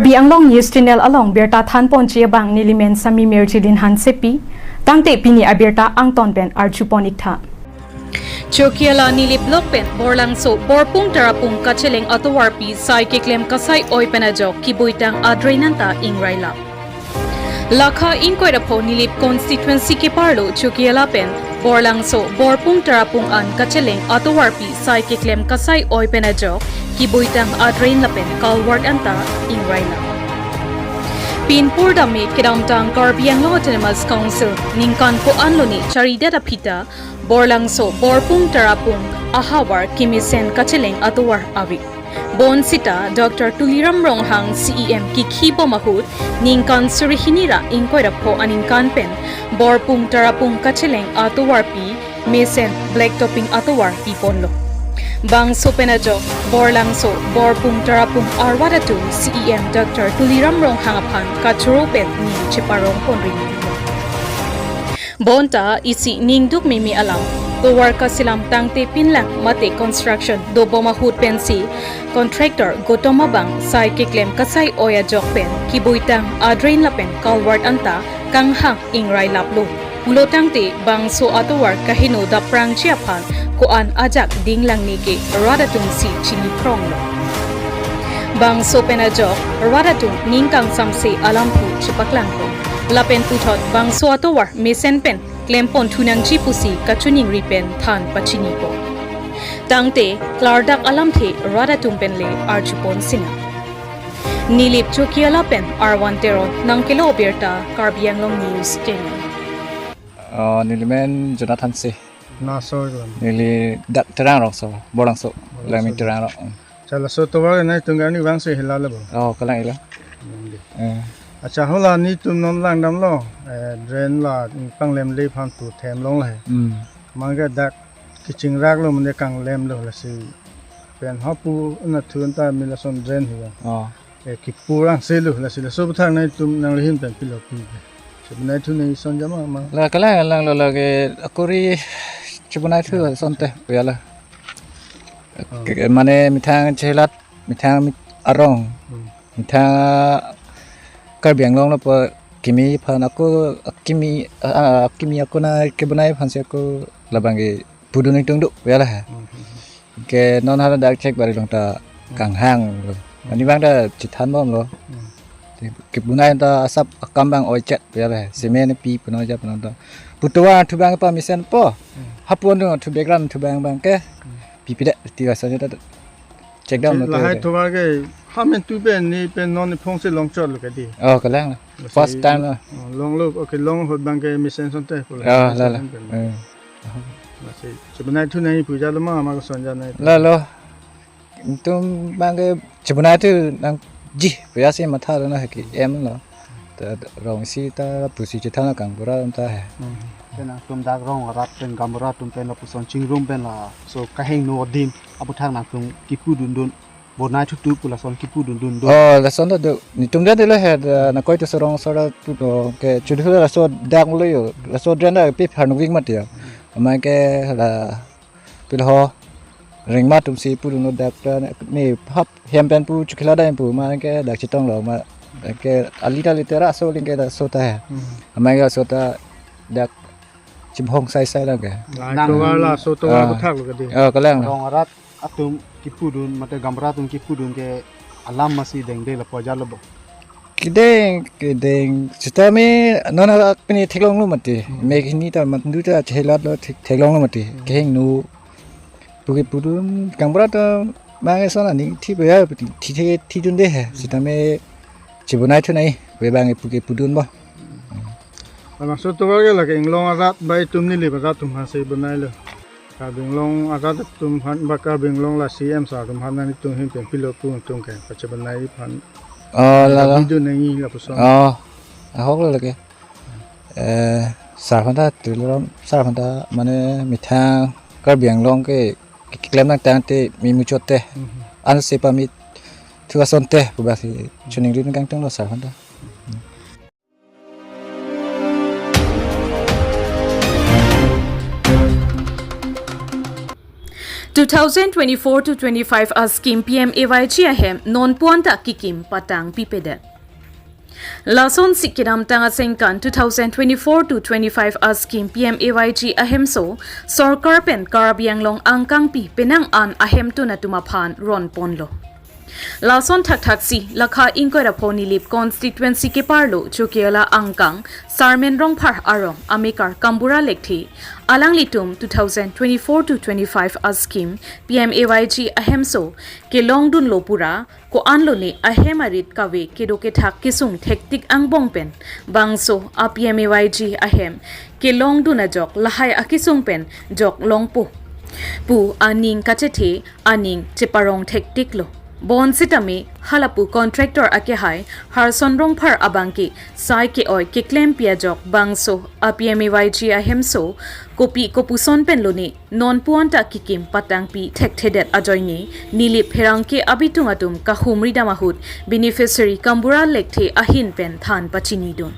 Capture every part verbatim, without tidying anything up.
Karbi Anglong News Channel along birta thanponji abang nelimen Sami Mirjilin Hansepi, tangte pini abirta angton pen arjupon iktha. Chokihola Nilip Block pen Borlangso Borpung Tarapung kacheleng atovarpi sai keklem kasai-oi pen ajok kibuitang a-drain anta ingrailap. Lakha ingkoi ra pho Nilip constituency keparlo Chokihola pen Borlangso Borpung Tarapung an kacheleng atovarpi sai keklem kasai-oi pen ajok kibuitang a-drain lapen culvert anta ingrailap. Pinpur dame kedamtang Karbi Anglong Autonomous Council ningkan ko-anlo ni charidet aphi ta Borlangso Borpung Tarapung ahavar kemesen kacheleng atovar ave. Bonsita Doctor Tuliram Ronghang C E M kikhi bom ahut ningkan suri hini ra ingkoi ra pho aningkan pen Borpung Tarapung kacheleng atovarpi mesen black topping atovar piponlo. Bangso pen ajok Borlangso Borpung Tarapung arwat atum C E M Doctor Tuliram Ronghang aphan kachoro pen ning cheparongpon ri. Bonta isi ningduk mimi alam, tovar kaselam tangte pinlang mate construction dobom ahut pensi contractor Gautam abang sai keklem kasai-oi ajok pen kibuitang a-drain lapen culvert anta kanghang ingrailaplo. Pulo tangte bangso atovar kaheno daprangji aphan ko-an ajak dinglang neke rat atumsi chinipronglo. Bangso pen ajok rat atum ning kangsamse alam pu chepaklangpo. Lapen puthot bangso atovar mesen pen klempon thunangji pusi kachiningri pen than pachinipo. Tangte klardak alamthe rat atum pen le arjupon sinang. Nilip Chokihola pen Arvan Teron nangkelo birta Karbi Anglong News Channel. Oh, nelimen Jonathan si. Naso lang. Neli dak Terang Rongso, Borlangso. Borlangso. Langmi Terang Rong. Chala so tovar nangtum arni bangso hela lebo. Oh, kalang ilo. Nangdi. Eh. Acha, hala netum non langdamlo. Eh, drain la panglemle aphan pu themlong la he. Hmm. Mangke dak kachingraklo mane kanglemlo lasi. Pen hapu na thun ta mila son drain hiya. Oh. Eh, kipu rang selo lasi, laso aputhak nangtum nangli ahin pen pilo pu. Chebonai thu nangji ason jama ma. La kalang langlo lake akori chebonai thu asonte pu ya la. Oh. Ke, mane methang chelat, methang mit arong. Hmm. Methang Karbi Anglong lo pu kimi aphan ako kimi, ah, kimi ako na kebonai aphansi ako labang ke pudun ingtung do pu ya la ha. Hmm, hmm, hmm. Ke non hala dak chek bari long ta kanghang lo. Hmm. Ani bang ta chethan bomlo. Hmm. Kebonai ta asap akam bang oichet pu ya la ha. Cement pi puno ja puno ta. Pu tovar thu bang pa mesen po. Hmm. Hapon do thu background thu bang bang ke. Hmm. Pipi de ti asanya ta. Check down lo. Lahai to. Tovar ke hamen tu pen ni pen non ni phong se long chot lo ke di. Oh, kalang. Lasi first time lo. Oh, longlo, okay, long ahut bang ke mesen asonte pu la. Oh, la, la. Mesen pen. Eh. Lasi chebonai thu nangji pu ja lo ma, ma koson ja nai. La lo. Netum bang ke chebonai thu nangji pu ya si matha lo na ke em lo. Ta rong isi ta pusi chethan kang pura ta he. Hmm. Pen nangtum dak rong arat pen gaonbura atum pen lapuson chingrum pen laso kahingno adim aputhak nangtum kipudundun, bonai thutu pu lason kipudundun do. Oh, lason ta do. Netum ta dilo he, da, nakoi tu sorong sora tu do ke chudu laso dak lo yo. Laso drain da pe phar nukvik mat ya. Amai ke la pil ho rengma atumsi pudunlo dak ta ne hap hem pen pu Chokihola dam pu ma ke dak chetonglo ma ke ali ta litera so ling ke dak so ta he. Hmm. Amai ke so ta dak chibhong sai sai la ke. Nang tovar laso tovar ah. Aputhak lo ke di. Oh, kalang. Rong arat atum kipudun mate gaonbura atum kipudun ke alam masi dengde lapu ja lo bo. Kedeng, kedeng. Sitame non arak pini theklonglo mati. Hmm. Mek hini ta mandu ta chelat lo thek-, theklonglo mati. Hmm. Kehingno. Pu kepudun, gaonbura ta bang eson aning thi pe ya, thi the, thidunde he. Hmm. Sitame chebonai thu nangji, pu bang pu kepudun bo. Labangso tovar ke lake inglong arat bai tum Nilip arat atum aphansi bonailo. Karbi Anglong arat atum aphan ba Karbi Anglong la C M sir atum aphan nangtum ahin pen pilo pu nangtum ke pachebonai aphan. Oh, la, la. Video nangji lapuson. Oh, ahok lo lake. Eh, sir aphan ta Tuliram sir aphan ta mane methang Karbi Anglong ke keklem nangtangte mi muchot te. Mhm. Ansi pamit thu asonte pu basi chiningri nangkangtong lo sir aphan ta. Two thousand twenty-four to twenty-five a scheme P M A Y G ahem non puan ta kekim patang pipedet. Lasonsi kedamtang asengkan two thousand twenty-four to twenty-five a scheme P M A Y G ahemso sorkar pen Karbi Anglong angkangpi penang an ahemtun atum aphan ronponlo. Lason thakthaksi lakha ingkoi ra pho Nilip constituency keparlo Chokihola angkang Sarmen Rongphar arong amekar Kambura Lekthe alanglitum two thousand twenty-four to twenty-five a scheme P M A Y G ahemso kelongdunlo pura ko-anlo ne ahem arit kave kedo kethak kesung thektik angbong pen bangso a P M A Y G ahem kelongdun ajok lahai akesung pen jok longpo pu aning kachethe aning cheparong thektiklo. Bonsitame halapu contractor akehai Harson Rongphar abangke sai ke-oi keklempi ajok bangso a P M A Y G ahemso kopi kopuson penlo ne non puan ta kekim patangpi thekthedet ajoine Nilip pherangke abitung atum kahumri dam ahut beneficiary Kambura Lekthe ahin pen than pachinidun.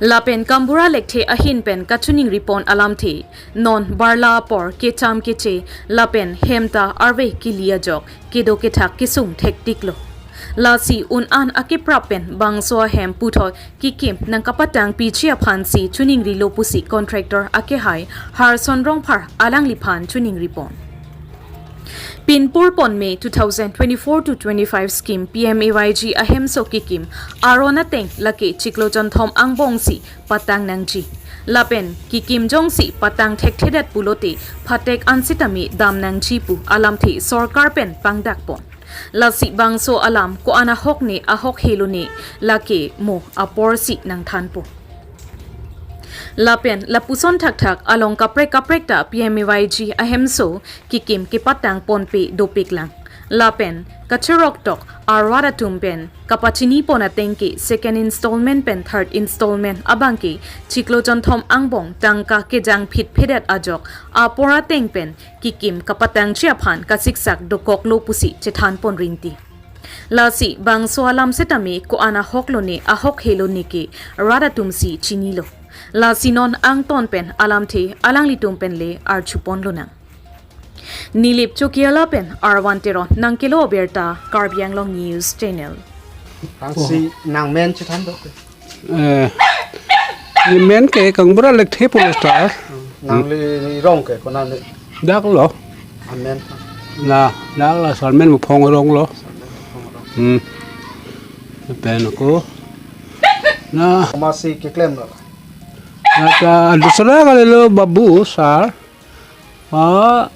Lapen Kambura Lekthe ahin pen kachiningripon alamthe non barla apor kecham keche lapen hem ta arve kili ajok kedo kethak kesung thektiklo. Lasi un-an akeprap pen bangso ahem puthot kekim nangkapatangpiji aphansi chiningrilo pusi contractor akehai Harson Rongphar alangliphan chiningripon. Pinpur pon May two thousand twenty-four to twenty-five scheme P M A Y G ahemso kekim aron ateng lake chiklo jonthom angbongsi patang nangji. Lapen kekim jongsi patang thekthedet pulote phatek ansitame dam nangji pu alamthe sorkar pen pangdakpon. Lasi bangso alam ko-an ahok ne ahok helo ne lake mo aporsi nangthanpo. Lapen lapuson thakthak along kaprek kaprek ta P M A Y G ahemso kekim kepatang ponpe dopiklang. Lapen kachirok tok arat atum pen kapachinipon ateng ke second installment pen third installment abangke chiklo jonthom angbong tangka kejang phitphedet ajok apor ateng pen kekim kapatangji aphan kasiksak dokoklo pusi chethanpon rinti. Lasi bangso alam setame ko-an ahoklo ne ahok helo ne ke rat atumsi chinilo. Lasi non angton pen alamthe alanglitum penle arjuponlonang. Nilip Chokihola pen Arvan Teron nangkelo abirta Karbi Anglong News Channel. Tangsi nangmen chethan dok. Eh, ne men ke Kambura Lekthe pulo star. Nangli rong ke konane? Daklo. Amen. La, daklo Sarmen Muphong ronglo. Hmm. Pen ako. Na. Masi keklemlo? Na ta dusra kalilo babu sar. Ah,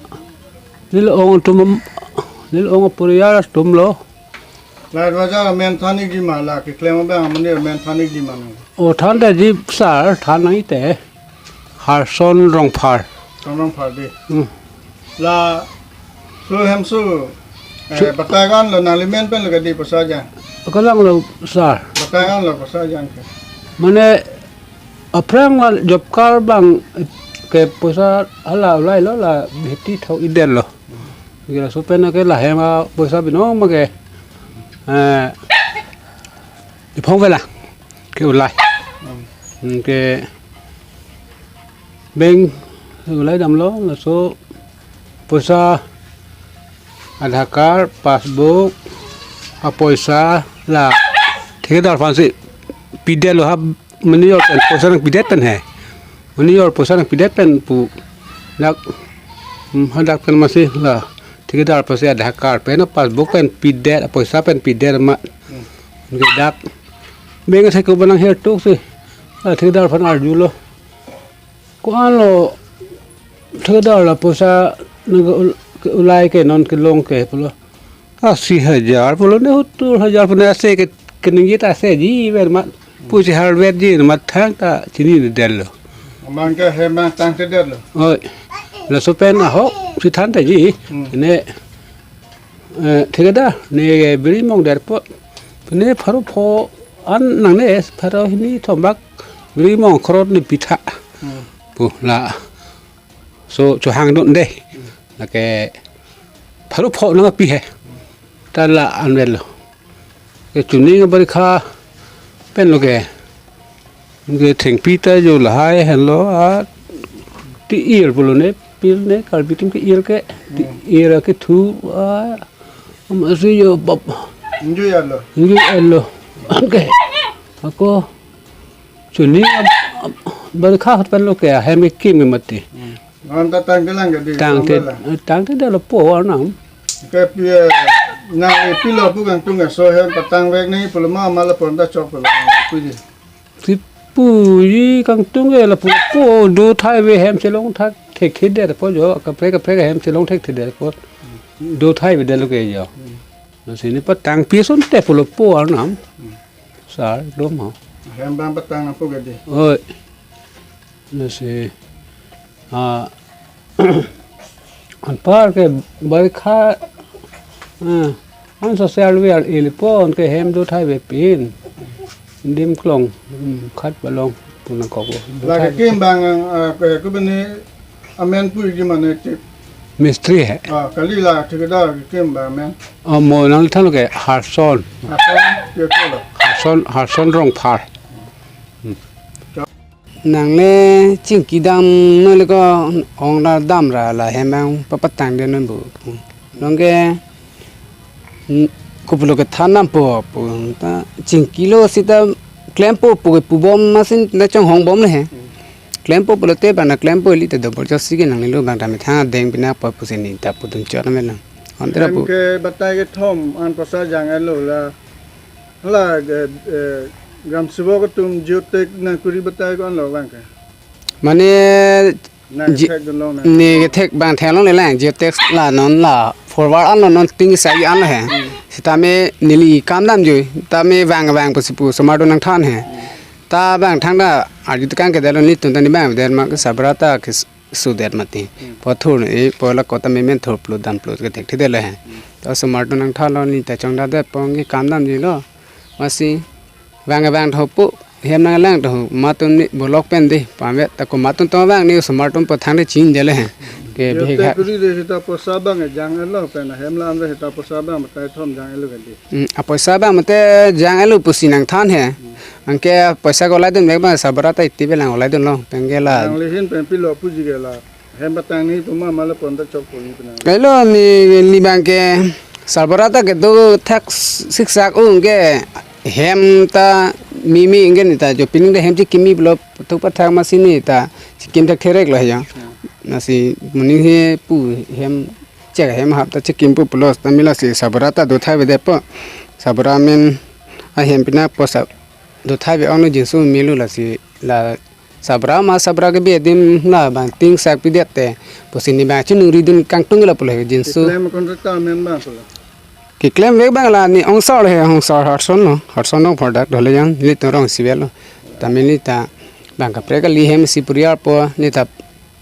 neli ong atum, neli ong aporial atumlo. La raja amen than-ikji ma, la keklem abang amonit amen than-ikji ma nang? O, than ta ji sar, than nang ite. Harson Rongphar. Harson Rongphar dei. Hmm. Laso ahemso, eh, batai anlo, nangli men pen lo kadi poisa jan? Kalanglo sar. Batai anlo poisa jan ke? Mane aphrang la job card abang ke poisa hala ulailo, la bheti thok-idetlo. Ke laso pen ke lahem apoisa binong ma ke, eh, iphong vela ke ulai. Hmm. Hmm, ke bank ulai damlo, laso poisa Aadhaar card, passbook, apoisa la thikadar aphansi pidetlo ha, manager pen poisa nangpidet pen he. Manager poisa nangpidet pen pu dak, hmm, hadak pen masi la thikadar aphansi Aadhaar card pen, passbook pen pidet, apoisa pen pidet ma. Hmm. Ke dak bank asai ko banang her tuk si la thikadar aphan arjulo. Ko-anlo thikadar la poisa nang ul-, ulai ke non kelong ke pulo. Asi hajar pulo ne, sottur hajar pulo ne, ase ke keningit ase ji ver mat. Pusi har ver ji mat thangta chinidetlo. Amang ke hem tangtedetlo. Oi. Laso pen ahok si than ta ji. Hmm. Ne, eh, thikadar ne biri mong derpo. Ne pharo pho an nangne pharo hini thom bak biri mong khrot ne pitha. Hmm. Pu laso chohangdunde. Lake pharo pho nangpi he. Ta la anvetlo. Ke chuning abarikha penlo ke. Ke thengpi ta jo lahai henlo, a ti-ir pulo ne. Pil ne Karbi atum ke-ir ke, Hmm. ir ke thu, ah, um, si jo bab. Inju ya lo. Inju ya lo. Okay. Ako, chuni ab, ab, barkha hat pen lo ke, hem ke kim mati. Hmm. Non ta tangte lang ke di, Tangte, tangte lang. Tangte da lo po anam. Ke pi, eh, na, eh, pilo pu kangtung ke, so hem patang vek ni, pulo ma, ma lapu ta chok pulo. Pu di. Si puji kangtung ke lapu po do thai ave hem chelong thak thekthedet po jo kaprek kaprek hem chelong thekthedet po do thai ave det lo ke jo. Lasi ne patangpi asonte pulo po anam. Sar do ma. Hem bang patang apu gede. Oi. Lasi, ah, anpar ke barkha, ah, an social wear ilipon ke hem do thai ave pin. Dim klong, hmm, khat balong puna koko. La ke kim bang, ah, ke, ke bini amen puji mane tip. Mistri he. Ah, kali la thikadar ke kim bang amen. Oh, mo nangthan ke Harson. Harson, ke ko lo. Harson, Harson Rongphar. Hmm. Nangle chingki damnon le ko ong ra dam ra la hem bang papatang det non bu. Nonke, mm, kopilo kethan dampo pu ta chingki lo seta klempo pu ke pubom amatsi na chonghong bom le he. Klempo pulote bang na klempo ili te dobor josi ke nanglelo bang ta methang adeng pina po pusi ne ta pudun chot na me lang. Ante ra pu. Hem ke batai kethom an poisa jang-et lo la. Hala, eh, eh, gram sibok atum geotag nangkuri batai ko-an lo bang ke. Mane Nang ji-, thek dun long nang. Ne kethek bang theklongle lang, geotag la non la forward an lo non ting sa an lo he. Hmm. Sitame neli kam damjui, tame vang vang pusi pu osomar atum nangthan he. Hmm. Ta bang thangta arju tekang ke det lo, netum ta ne bang det ma ke sabra ta ke s-, sudet mati. Hmm. Po thur ne, po la kota memen thur plut dam plut ke thekthedet lo he. Hmm. Ta osomar atum nangthan lo, ne ta chongda det po ke kam damjui lo. Amatsi vang vang tho pu hem nanglang tho, matum ne bolok pen di pame ta ko matum to bang ne osomar atum po thang de chin jale he. Ke Yo bihek te ha. Kuri de seta poisa bang jang-et lo pen hem la an de seta poisa bang batai thom jang-et lo ke di. Hmm, a poisa bang mate jang-et lo pusi nangthan he. Hmm. Anke poisa ko lai dun bek bang sabra ta iti belang lai dun lo pen ke la. Nangli hin pen pilo puji ke la. Hem patang ni puma ma lapu ta chok puni puna. Kailo ne, ne bang ke sabra ta kedo thak siksak ong ke hem ta mimi ong ke ne ta jo pining de hem chikimi pulo thuk pathak amatsi ne ta chikim thak therek lo ya. Hmm. Lasi moning he pu hem chek hem hap ta chikim pu pulo ta mila si sabra ta do thai ave det po. Sabra amen ahem pina poisa do thai ave ong no jinso melo lasi la sabra ma sabra kebi adim la bang ting sak pidet te pusi ne bang chinung ridun kangtung la pulo jinso. Keklem contractor amen bang pulo. Keklem vek bang la ne ongsor he, ongsor Harson lo, Harson lo product dole yang nelitum rong sivel lo. Tame ne ta bang kaprek kali hem si puriar po ne ta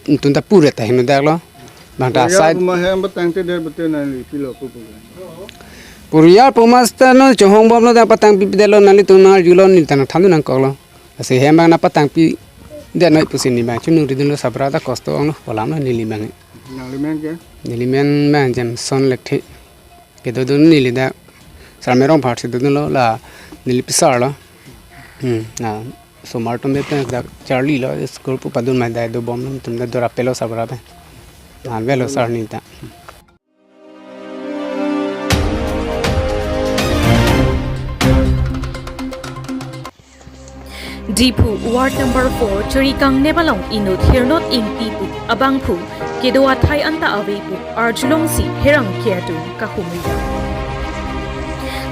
tun ta pure ta hem dak lo. Bang ta Puriar side puma hem patangtedet bete nangli pilo pu pu. Puriar puma seta no chonghong bom lo ta patangpipedet lo nanglitum nang arju lo ne ta nangthan dun nangkok lo. Lasi hem bang na patangpidet noi pusi ne bang chinung ridun lo sabra ta kosto ong lo pu alam lo neli bang. Nangli men ke? Neli men bang Jameson Lekthe. Kedo dun neli dak Sarmai Rongphar si dodun lo la neli pisar lo. Hmm, na osomar atum pen dak charli lo school pu padun mai dai do bom lo tum da dora pelo sabra pen. Nan velo sar ne ta. Diphu Ward number four Chirikang Nebalong inut Hirnot Ingti pu abangphu kedo athai anta ave pu arjulongsi pherangke atum kahumri dam.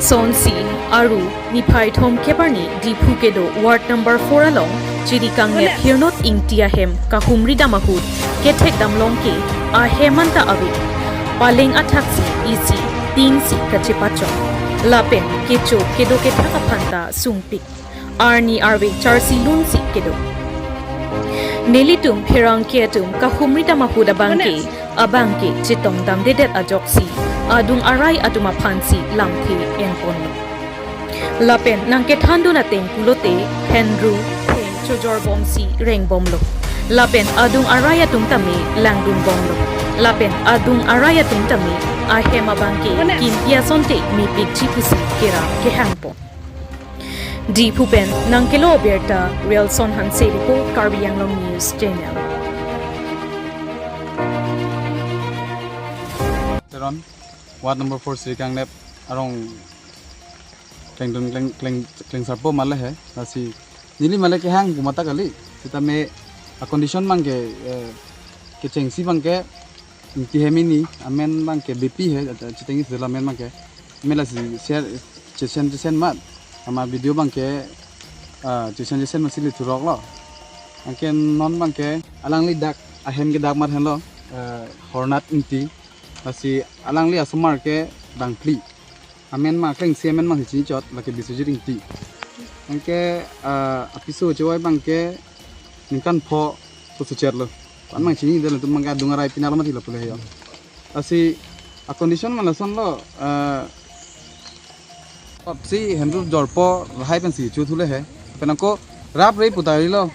Sonsi Aru niphai thom keparni Diphu kedo Ward number four along Chirikang Nep Hirnot Ingti ahem kahumri dam ahut kethek damlong ke ahem anta ave. Paleng athaksi isi tingsi kachepachok. Lapen kecho kedo kethak aphanta sungpik. Arni arve charsi lunsi kedo. Nelitum pherangke atum kahumri dam ahut abangke, abangke chetong damdedet ajoksi adung arai atum aphansi lamthe enponlo. Lapen nangkethan dun ateng pulote phenru pheng chojor bomsi reng bomlo. Lapen adung arai atum tame langdun bomlo. Lapen adung arai atum tame ahem abangke kimpi asonte mepikji pusi kera kehangpon. Diphu pen nangkelo abirta Wilson Hanse report, Karbi Anglong News Channel. Ward number four Sirikang nep arong klengdun kleng kleng klengsarpo male he. Lasi neli male kehang pu mata kali. Sitame a condition abangke, eh, kechengsi abangke ingti hem ini, amen abangke B P he, chitengsi dolo amen abangke. Amen lasi share chesen chesen mat. Ama video abangke, ah, chesen chesen mat si lithurok lo. Anke non abangke alangli dak ahem ke dak mat henlo, eh, Hornat Ingti. Lasi alangli asomar ke bangphli. Amen abang klengsi amen abang si chinichot, lake Biswajit Ingti. Anke, ah, apiso chevoi abangke ningkan pho to suchet lo. An abang chinidetlo, latum abangke adung arai pini arlo mati lo pule he yo. Lasi a condition abang lasonlo, ah, apsi henru jorpo lahai pensi chothu le he. Pen ako rap rei pu ta rilo.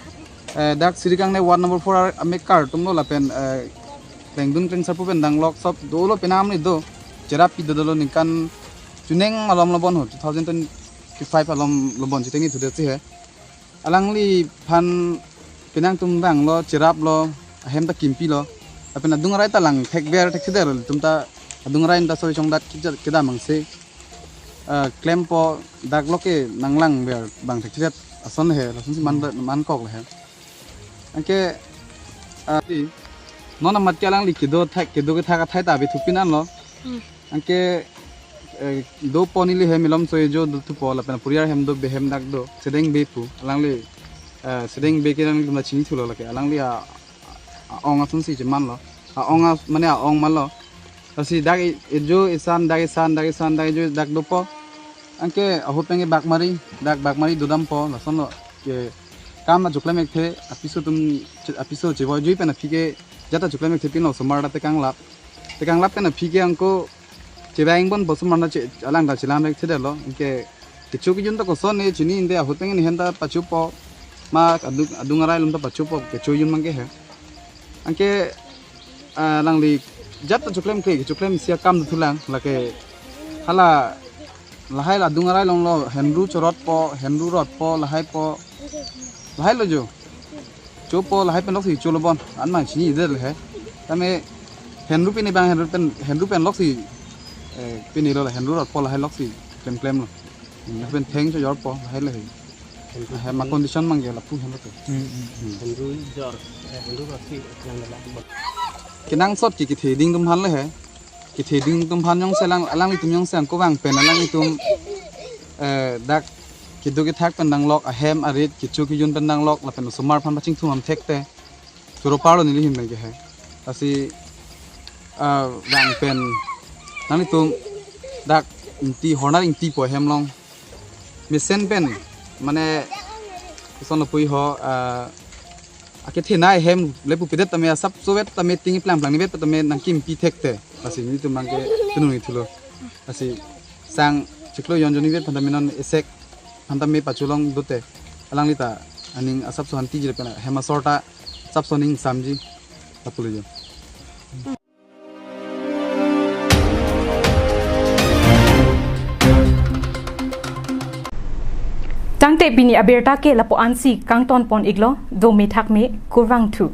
Eh, dak Sirikang ne ward number four ar amekar atumlo lapen, eh, klengdun klengsarpo pen danglok sop dolo penang ni do. Cherap pi dolo ningkan chuneng malom lobon ho, two thousand twenty-five alom lobon chitengsi thudet si he. Alangliphan penang atum abanglo, cheraplo, ahem ta kimpilo. Lapen adung arai ta langthekver thekthedetlo, latum ta adung arai ta sori chongdat kija- kedam angse. Ah, klempo, dak loke nanglangver abang thekthedet ason he, lasonsi man, mankok le he. Anke, ah, ti, non amat ke alangli kedo thak, kedo kethak athai ta abi thupin anlo. Hmm. Anke, eh, dopo neli hem Milom Soijo dothupo lapen puriar hem do, behem dak do, Sedeng Bey pu, alangli, eh, Sedeng Bey ke alangli atum ta chinithulo lake, alangli a, a-ong asonsi chemanlo, a-ong as, mane a-ong malo. Lasi dak e-, ejo esan, dak esan, dak esan, dak ejo dak dopo. Anke ahut penke Bakmari, dak Bakmari dodampo, lasonlo ke kam achoklem ekthe, apiso atum che-, apiso chevoi jui pen aphi ke jat achoklem ekthe pinlo, osomar ta tekanglap. Tekanglap pen aphi ke ako chevang ponpo, osomar ta che-, alang ta chelang ekthedetlo. Anke kecho kejun ta koson ne chinine, ahut penke nehen ta pachopo. Ma adung, adung arai alum ta pachopo, kecho kejun abangke he. Anke, ah, alangli jat ta choklemkle, kechoklem isi akam dothulang, lake hala lahai la adung arai along lo, henru chorotpo, henru rotpo, lahaipo, lahai lo jo. Chopo lahai pen loksi cholo bon, an abang chinidetlo he. Tame henru pini abang henru pen, henru pen loksi, eh, pinilo la henru rotpo lahai loksi klemklemlo. Hmm, pen theng chojorpo lahai lo he. Henru. Ahem a condition abangke lapu henru ke. Hmm, hmm. Hmm. Henru jor, eh, henru rotsi nang dalam. Kenangsot ke kethe ding atum aphan le he. Kethe ding atum aphan jongsi alang, alanglitum jongsi ako vang pen alanglitum, eh, dak kedo kethak pen danglok, ahem arit kecho kejun pen danglok, lapen osomar aphan pachingthum ham thekte. Choro parlo neli ahin abangke he. Lasi, ah, vang pen nanglitum dak Ingti, Hornat Ingti pu ahem along mesen pen, mane, kosonlo puji ho, ah, akethenei ahem le pupedet tame asapso vet tame ting plangplang nivet tame nangkimpi thekte. Lasi nelitum abangke tunung ni thulo. Lasi sang chiklo jon jon nivet aphan tame non esek aphan tame pacholong dote, alangli ta aning asapso hantiji lapen ahem asor ta asapso ning samji, lapu le jo. Tangte pini abirta ke lapu-ansi kangton pon iklo, dome thakme, kurvangthu.